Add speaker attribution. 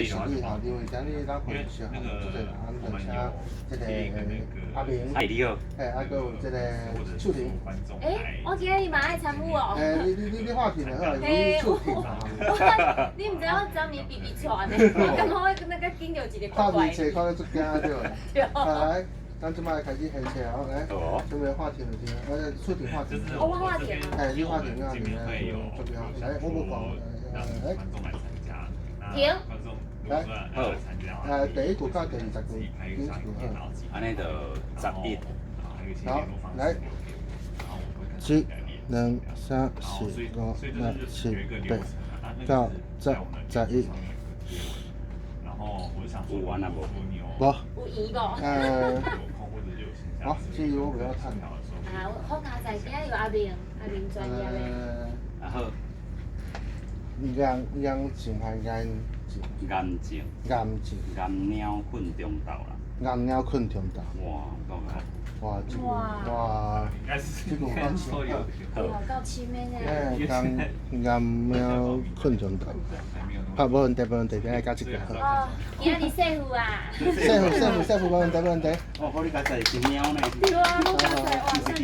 Speaker 1: 實力吼，因為今日咱會時吼，足濟人，咱就請這個阿明，
Speaker 2: 哎，你好。
Speaker 1: 嘿，啊，閣有這個秀婷。
Speaker 3: 欸，我今日嘛愛參與哦。
Speaker 1: 欸，你看片就好，你手停啦。
Speaker 3: 你毋知我昨暝比比喘呢，我感覺我那個緊著一個
Speaker 1: 看
Speaker 3: 怪怪。
Speaker 1: 面冊看得足驚對無？
Speaker 3: 對。
Speaker 1: 來，咱這擺開始現冊哦，來，準備畫片就對，我手停畫片。
Speaker 3: 哦，我畫片啊。
Speaker 1: 欸，你畫片，你畫片，準備好，來，我無看，來。
Speaker 3: 停。
Speaker 1: 來，
Speaker 2: 好。
Speaker 1: 第一句到第20句，頂一句好。
Speaker 2: 按呢就11。
Speaker 1: 好，來，一、兩、三、四、五、六、七、八、九、十、11。
Speaker 2: 有完啊無？
Speaker 1: 無。
Speaker 3: 有閒無？
Speaker 1: 好，這個我不要看。
Speaker 3: 啊，好佳哉，今仔有阿明，阿明專業的。
Speaker 2: 啊好。
Speaker 1: 眼眼睛還眼睛？
Speaker 2: 眼睛。
Speaker 1: 眼睛。
Speaker 2: 眼貓睏中晝啦。
Speaker 1: 眼貓睏中晝。
Speaker 2: 哇，講較。
Speaker 1: 哇，這個哇，這個有夠深。
Speaker 2: 好。
Speaker 3: 夠深的呢。
Speaker 1: 欸，眼眼貓睏中晝。好，無問題，無問題，今日加這個好。
Speaker 3: 哦，今仔日師傅啊。
Speaker 1: 師傅，師傅，師傅，無問題，無問題。
Speaker 2: 哦，好，你較濟是貓呢。
Speaker 3: 對啊，我較濟哇。